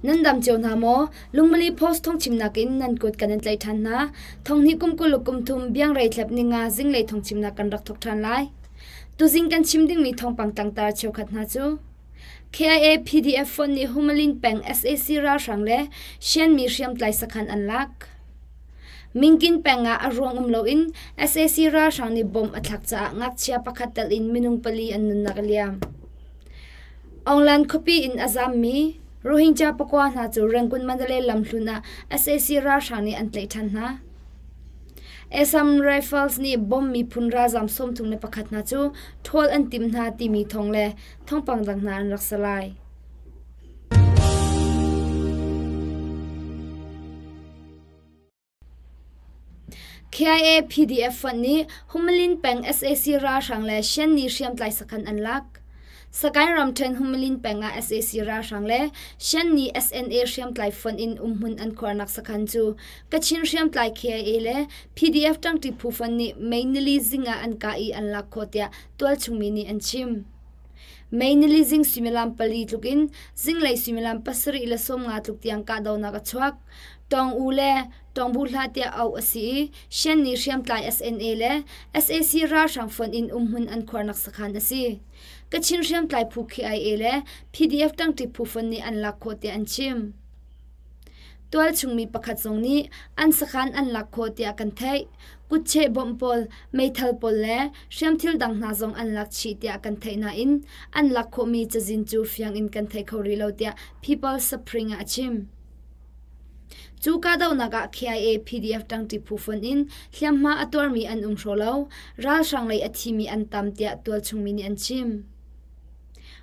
Nan dam cio hna maw? Lungmali Post thawngchimnak in nan kut kan in tlaih ṭhan hna. Thonghnih kum 20 kum thum biangrei thlep ninga zinglei thawngchimnak kan rak thawk ṭhan lai. Tuzing kan chim dingmi thawngpang tlangtar cheukhat hna cu KIA PDF fonh nih Humalin peng sac ralhrang le Shanmi hriamtlai sakhan an lak. Mingkin peng ah a ruang um loin sac ralhrang nih bomb a thlak caah ngakchia pakhat telh in minung pali an nunnak a liam. Aunglan khuapi in a zammi Rohingya pakua hna cu Rangoon Mandalay lamhlun ah sac ralhrang nih an tlaih ṭhan hna. Assam Rifles nih bomb miphun ralzam 31 hna cu ṭhawl an timh hna timi thawng le thawngpang dang hna an rak si lai. KIA PDF fonh nih Humalin peng sac ralhrang le Shanni hriamtlai sakhan an lak. Sagaing ramṭhen Humalin peng ah sac ralhrang le Shanni SNA hriamtlai fonh in umhmun an khuarnak sakhan cu Kachin hriamtlai KIA le PDF ṭangṭi phu fonh nih May nili zing ah an kah i an lak khawh tiah tualchung mi nih an chim. May nili zing suimilam pali tluk in zinglei suimilam 7:50 tluk tiang kahdohnak a chuak. Tawng U le Tawng Bu Hlah tiah auh a si i Shanni hriamtlai SNA le sac ralhrang fonh in umhmun an khuarnak sakhan a si. Kachin hriamtlai phu KIA le PDF ṭangṭi phu fonh nih an lak khawh tiah an chim. Tualchung mi pakhat zong nih an sakhan an lak khawh tiah kan theih. Kutcheh bawmh pawl, meithal pawl le hriamthil dang hna zong an lak chih tiah kan theih nain an lak khawhmi cazin cu fiang in kan thei kho rih lo tiah People's Supreme ah a chim. Cu kahdohnak ah KIA PDF ṭangṭi phu fonh in hliamhma a tuarmi an um hraw lo, ralhrang lei a thimi an tam tiah tualchung mi nih an chim.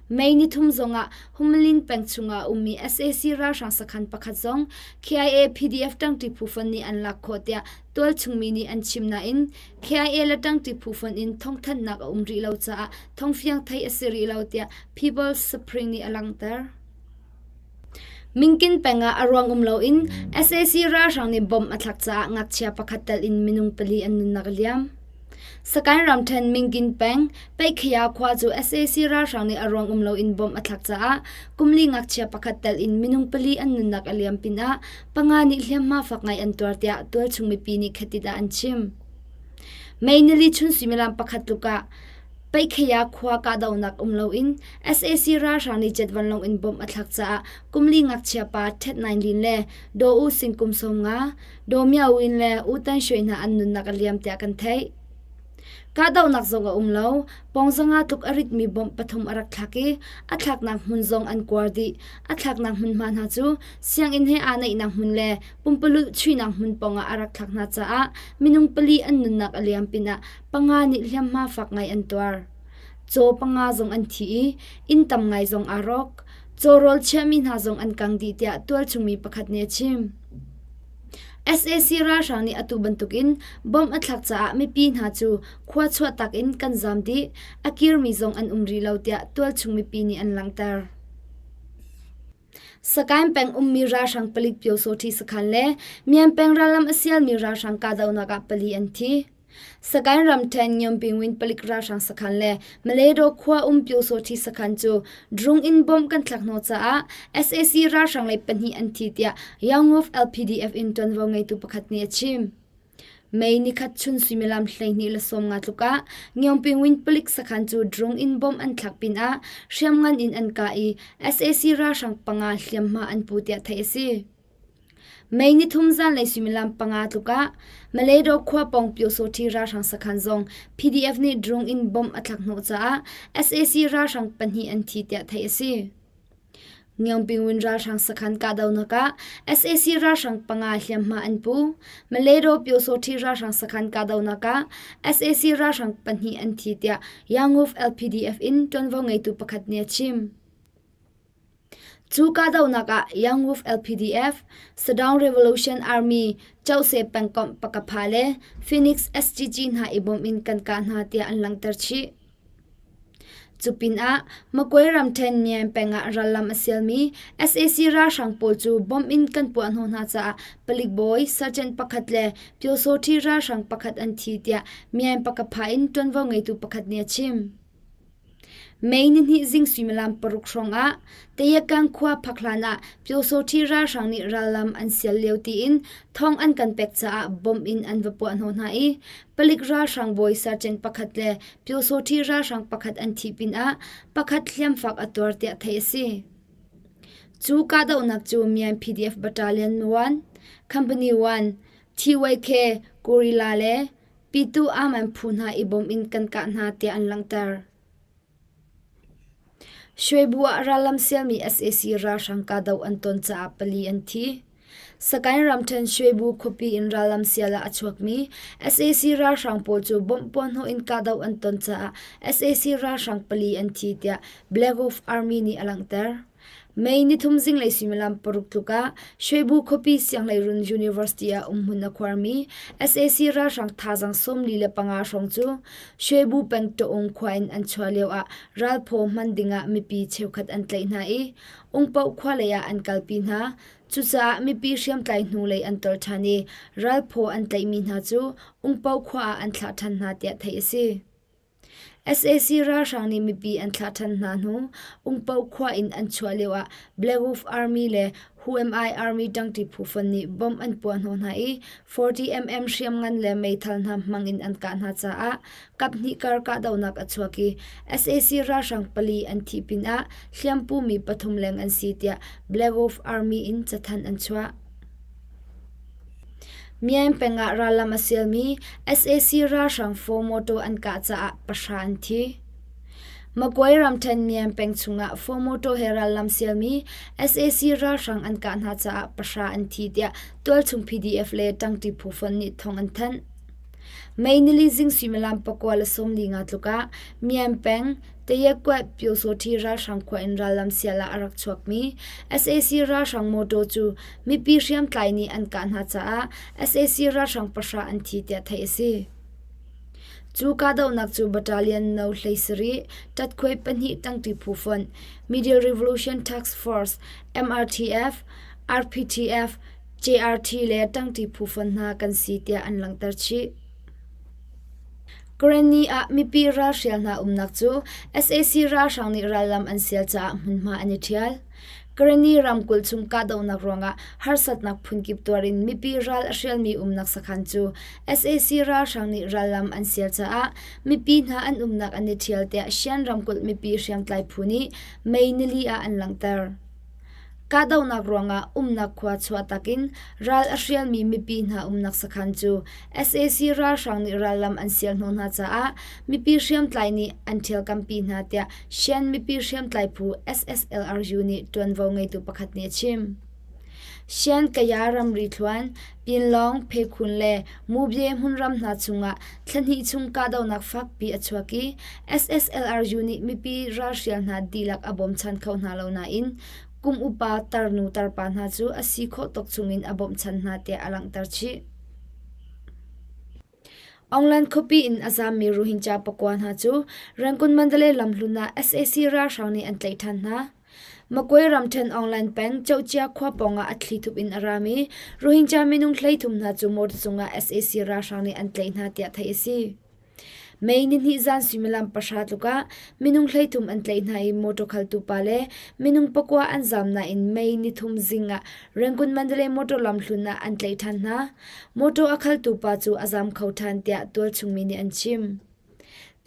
May nithum zongah Humlin peng chungah a ummi sac ralhrang sakhan pakhat zong KIA PDF ṭangṭi phu fonh nih an lak khawh tiah tualchung mi nih an chim nain KIA le ṭangṭi phu fonh in thawngthanhnak a um rih lo caah thawngfiang theih a si rih lo tiah People's Supreme nih a langhter. Mingkin peng ah a ruang um loin sac ralhrang nih bomb a thlak caah ngakchia pakhat telh in minung pali an nunnak a liam. Sagaing ramṭhen Mingkin peng Peihkhaya khua cu sac ralhrang nih a ruang um loin bomb a thlak caah kumli ngakchia pakhat telh in minung pali an nunnak a liam pinah panga nih hliamhma fak ngai an tuar tiah tualchung mipi nih khatit ah an chim. May nili chun suimilam pakhat tluk ah Peihkhaya khua kahdohnak um loin sac ralhrang nih jet vanlawng in bomb a thlak caah kumli ngakchia pa Thet Naing Lin le Daw U Sing kum 50, Daw Mya Win le U Tan Shwe hna an nunnak a liam tiah kan theih. Kahdohnak zong a um lo. Pawng zanga tluk a ritmi bomb pathum a rak thlak i a thlaknak hmun zong an kuar dih. A thlaknak hmunhma hna cu sianginn he aa naihnak hmun le pumpululh chuihnak hmun pawngah a rak thlak hna caah minung pali an nunnak a liam pinah panga nih hliamhma fak ngai an tuar. Caw panga zong an thi i inn tam ngai zong aa rawk. Caw rawl chiahmi hna zong an kang dih tiah tualchung mi pakhat nih a chim. Sac ralhrang nih atu bantukin bomb a thlak caah mipi hna cu khua chuahtak in kan zaam dih, a kirmi zong an um rih lo tiah tualchung mipi nih an langhter. Sagaing peng ummi ralhrang palik Pyosawṭhi sakhan le Myan peng rallam a sialmi ralhrang kahdohnak ah pali an thi. Sagaing ramṭhen Ngiampingwin palik ralhrang sakhan le Maledaw khua um Pyosawṭhi sakhan cu drone in bomb kan thlak hnawh caah sac ralhrang lei pahnih an thi tiah Yaunguf LPDF in ṭuanvo ngeitu pakhat nih a chim. May nikhat chun suimilam 12:50 tluk ah Ngiampingwin palik sakhan cu drone in bomb an thlak pinah hriamngan in an kah i sac ralhrang panga hliamhma an pu tiah theih a si. May nithum zanlei suimilam panga tluk ah Maledaw khua pawng Pyosawṭhi ralhrang sakhan zong PDF nih drone in bomb a thlak hnawh caah sac ralhrang pahnih an thi tiah theih a si. Ngiangpingwin ralhrang sakhan kahdohnak ah sac ralhrang panga hliamhma an pu. Maledaw Pyosawṭhi ralhrang sakhan kahdohnak ah sac ralhrang pahnih an thi tiah Yanguf LPDF in ṭuanvo ngeitu pakhat nih a chim. Cu kahdohnak ah Young Wolf LPDF, Sadaung Revolution Army, Chose pengkomh Pakapha le Phoenix SGG hna i bawm in kan kah hna tiah an langhter chih. Cu pinah Magway ramṭhen Myan peng ah rallam a sialmi sac ralhrang pawl cu bomb in kan puah hnawh hna caah palik bawi sergeant pakhat le pyosawṭhi ralhrang pakhat an thi tiah Myan Pakapha in ṭuanvo ngeitu pakhat nih a chim. May nihnih zing suimilam paruk hrawng ah Tayakang khua phak hlan ah Pyosawṭhi ralhrang nih rallam an sial lio tiin thawng an kan pek caah bomb in an va puah hnawh hna i palik ralhrang bawi sergeant pakhat le Pyosawṭhi ralhrang pakhat an thih pinah pakhat hliamfak a tuar tiah theih a si. Cu kahdohnak cu Myan PDF Battalion 1, Company 1, TYK, Gorilla le Pitu Aman phu hna i bawm in kan kah hna tiah an langhter. Shwebu ah rallam sialmi sac ralhrang kahdoh an ton caah pali an thi. Sagaing ramṭhen Shwebu khuapi in rallam sial ah a chuakmi sac ralhrang pawl cu bomb puahhnawh in kahdoh an ton caah sac ralhrang pali an thi tiah Black Wolf Army nih a langhter. May nithum zinglei suimilam paruk tluk ah Shwebu khuapi Sianghleirun University ah umhmun a khuarmi sac ralhrang thazaang 45 hrawng cu Shwebu peng Taung khua in an chuah lio ah ralphaw hman ding ah mipi cheukhat an tlaih hna i Ungpoh khua lei ah an kalpi hna. Cucaah mipi hriamtlai hnulei an tol ṭhan i ralphaw an tlaihmi hna cu Ungpoh khua ah an thlah ṭhan hna tiah theih a si. Sac ralhrang nih mipi an thlah ṭhan hna hnu Ungpoh khua in an chuah lioah Black Wolf Army le Who-am-I Army ṭangṭi phu fonh nih bomb an puah hnawh hna i 40mm hriamngan le meithal hna hmang in an kah hna caah kaphnih kar kahdohnak a chuak i sac ralhrang pali an thih pinah hliampumi pathum leng an si tiah Black Wolf Army in cathanh an chuah. Myaing peng ah rallam a sialmi sac ralhrang four motor an kah caah pahra an thi. Magway ramṭhen Myaing peng chungah four motor he rallam sialmi sac ralhrang an kah hna caah pahra an thi tiah tualchung PDF le ṭangṭi phu fonh nih thawng an thanh. May nili zing suimilam 9:45 tluk ah Myaing peng Tayakuat Pyosawṭhi ralhrang khua in rallam sial ah a rak chuakmi sac ralhrang mawṭaw cu mipi hriamtlai nih an kah hna caah sac ralhrang pahra an thi tiah theih a si. Cu kahdohnak cu Battalion No. 17, Ṭatkhuai pahnih ṭangṭi phu fonh, Middle Revolution Task Force, MRTF, RPTF, JRT le ṭangṭi phu fonh hna kan si tiah an langhter chih. Karenni ah mipi ralhrial hna umnak cu sac ralhrang nih rallam an sial caah hmunhma an i ṭhial. Karenni ramkulh chung kahdohnak ruangah harsatnak phunkip tuar in mipi ral a hrialmi umnak sakhan cu sac ralhrang nih rallam an sial caah mipi hna an umnak an i ṭhial tiah Shan ramkulh mipi hriamtlai phu nih May nili ah an langhter. Kahdohnak ruangah umnak khua chuahtak in ral a hrialmi mipi hna umnak sakhan cu sac ralhrang nih rallam an sial hnawh hna caah mipi hriamtlai nih an ṭhialkampi hna tiah Shan mipi hriamtlai phu SSLRU nih ṭuanvo ngeitu pakhat nih a chim. Shan Kaya ramri thluan, Pinlong, Phekhun le Mubye hmunram hna chungah thlahnih chung kahdohnak fakpi a chuak i SSLRU nih mipi ralhrial hna dihlak a bawmchan kho hna lo nain kum upa tarnu tarpa hna cu a si khawh tawk chungin a bawmhchan hna tiah a langhter chih. Aunglan khuapi in a zaammi Rohingya pakua hna cu Rangoon Mandalay lamhlun ah sac ralhrang nih an tlaih ṭhan hna. Magway ramṭhen Aunglan peng Cohcia khua pawngah a thlithup in a rami Rohingya minung 13 hna cu motor cungah sac ralhrang nih an tlaih hna tiah theih a si. May nihnih zan suimilam pahra tluk ah minung 13 an tlaih hna i motor khaltu pa le minung pakua an zaam nain May nithum zing ah Rangoon Mandalay motor lamhlun ah an tlaih ṭhan hna. Motor a khaltu pa cu a zaam kho ṭhan tiah tualchung mi nih an chim.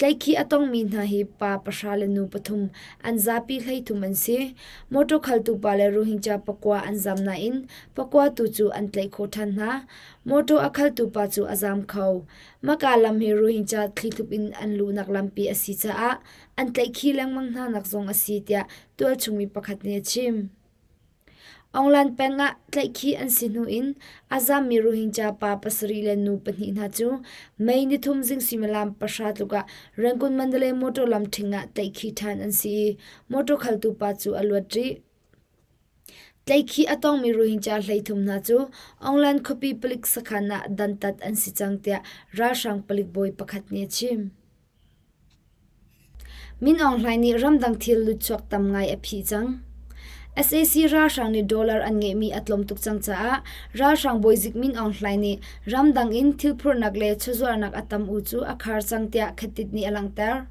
Tlaihkhih a tongmi hna hi pa pahra le nu pathum an zapi 13 an si. Motor khaltu pa le Rohingya pakua an zam nain pakua tu cu an tlaih khawh ṭhan hna. Motor a khaltu pa cu a zam kho. Maka lam hi Rohingya thlithup in an luhnak lampi a si caah an tlaihkhih lengmang hna nak zong a si tiah tualchungmi pakhat nih a chim. Aunglan peng ah tlaihkhih an si hnu in a zammi Rohingya pa pasarih le nu pahnih hna cu May nithum zing suimilam pahra tluk ah Rangoon Mandalay motor lam ṭhing ah tlaihkhih ṭhan an si i motor khaltu pa cu a luat rih. Tlaihkhih a tongmi Rohingya 13 hna cu Aunglan khuapi palik sakhan ah dantat an si cang tiah ralhrang palik bawi pakhat nih a chim. Min Aung Hlaing nih ramdang thil lutchuak tam ngai a phih cang. Sac ralhrang nih dollar an ngeihmi a tlawm tuk cang caah ralhrang bawizik Min Aung Hlaing nih ramdang in thil phurhnak le chawzuarnak a tam u cu a khar cang tiah Khatit nih a langhter.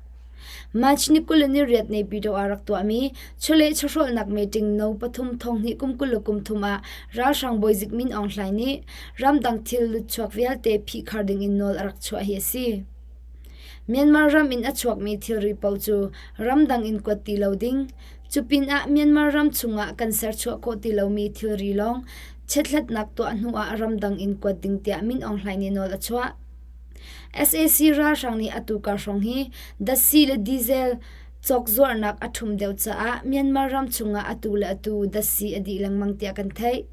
March ni 28 Naypyidaw ah rak tuahmi chawleh chawhrawlnak meeting no. 3 thonghnih kum 23 ah ralhrang bawizik Min Aung Hlaing nih ramdang thil lutchuak vialte phihkhar dingin nawl a rak chuah hi a si. Myanmar ram in a chuakmi thilri paoh cu ramdang in kuat ti lo ding. Cu pinah Myanmar ram chungah kan serchuah khawh ti lomi thilri lawng chekhlatnak tuah hnu ah ramdang in kuat ding tiah Min Aung Hlaing nih nawl a chuah. Sac ralhrang nih atu kar hrawng hi datsi le diesel cawkzuarhnak a ṭhum deuh caah Myanmar ram chungah atu le atu datsi a dih lengmang tiah kan theih.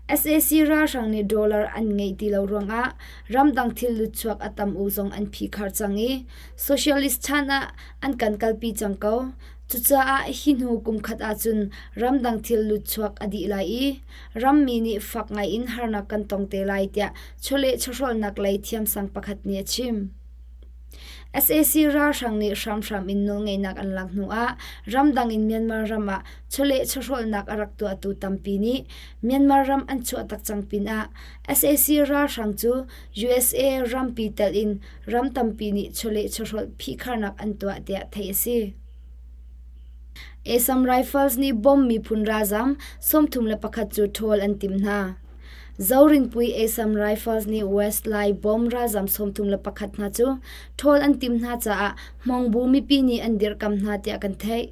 Sac ralhrang nih dollar an ngeih ti lo ruangah ramdang thil lutchuak a tam u zong an phihkhar cang i socialist chan ah an kan kalpi cang ko. Cucaah hi hnu kum khat ahcun ramdang thil lutchuak a dih lai i rammi nih fak ngai in harnak kan tong te lai tiah chawleh chawhrawlnak lei thiamsang pakhat nih a chim. Sac ralhrang nih hramhram in nawlngeihnak an lak hnuah ramdang in Myanmar ram ah chawleh chawhrawlnak a rak tuahtu tampi nih Myanmar ram an chuahtak cang pinah sac ralhrang cu USA rampi telh in ram tampi nih chawleh chawhrawl phihkharnak an tuah tiah theih a si. Assam Rifles nih bom miphun ralzam 31 cu ṭhawl an timh hna. Zorinpui Assam Rifles nih West Lai bom ralzam 31 hna cu ṭhawl an timh hna caah Hmongbu mipi nih an dirhkamh hna tiah kan theih.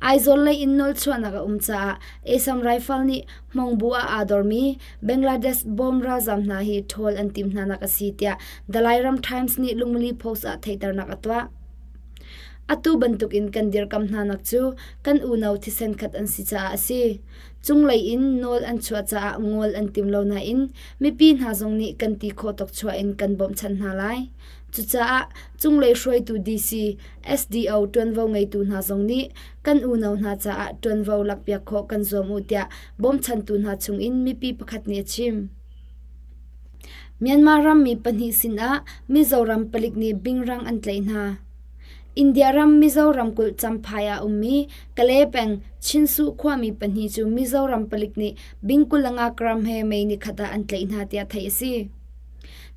Aizawl lei in nawlchuahnak a um caah Assam Rifle nih Hmongbu ah aa dormi Bangladesh bom ralzam hna hi ṭhawl an timh hnanak a si tiah The Lairam Times nih Lungmili Post ah theihternak a tuah. Atu bantukin kan dirkamh hnanak cu kan unau thisen khat an si caah a si. Cunglei in nawl an chuah caah ngol an tim lo nain mipi hna zong nih kan ti khawh tawk chuah in kan bawmhchanh hna lai. Cucaah cunglei hruaitu DC, SDO ṭuanvo ngeitu hna zong nih kan unau hna caah ṭuanvo lakpiak khawh kan zuam u tiah bawmchantu hna chungin mipi pakhat nih a chim. Myanmar rammi pahnih sinah Mizoram palik nih bingrang an tlaih hna. India ram Mizo ramkulh Champhai ah ummi Kale peng Chinsuh khuami pahnih cu Mizoram palik nih bing 25 gram he May nikhat ah an tlaih hna tiah theih a si.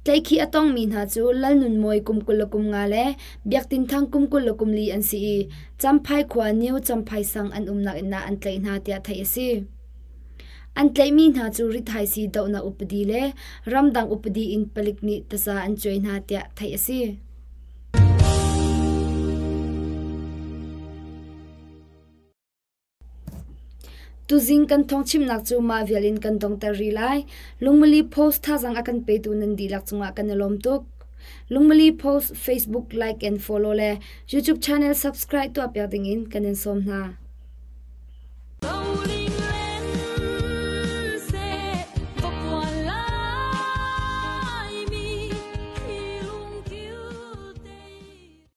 Tlaihkhih a tongmi hna cu Lalnunmawi kum 25 le Biaktin Thang kum 24 an si i Champhai khua New Champhai sang an umnak inn ah an tlaih hna tiah theih a si. An tlaihmi hna cu rithaisii dohnak upadi le ramdang upadi in palik nih taza an cuai hna tiah theih a si. Tuzing kan thawngchimnak cu mah vial in kan dongter rih lai. Lungmali Post thazaang a kan petu nan dihlak cungah kan i lawm tuk. Lungmali Post Facebook like and follow le YouTube channel subscribe tuahpiak dingin kan in sawm hna.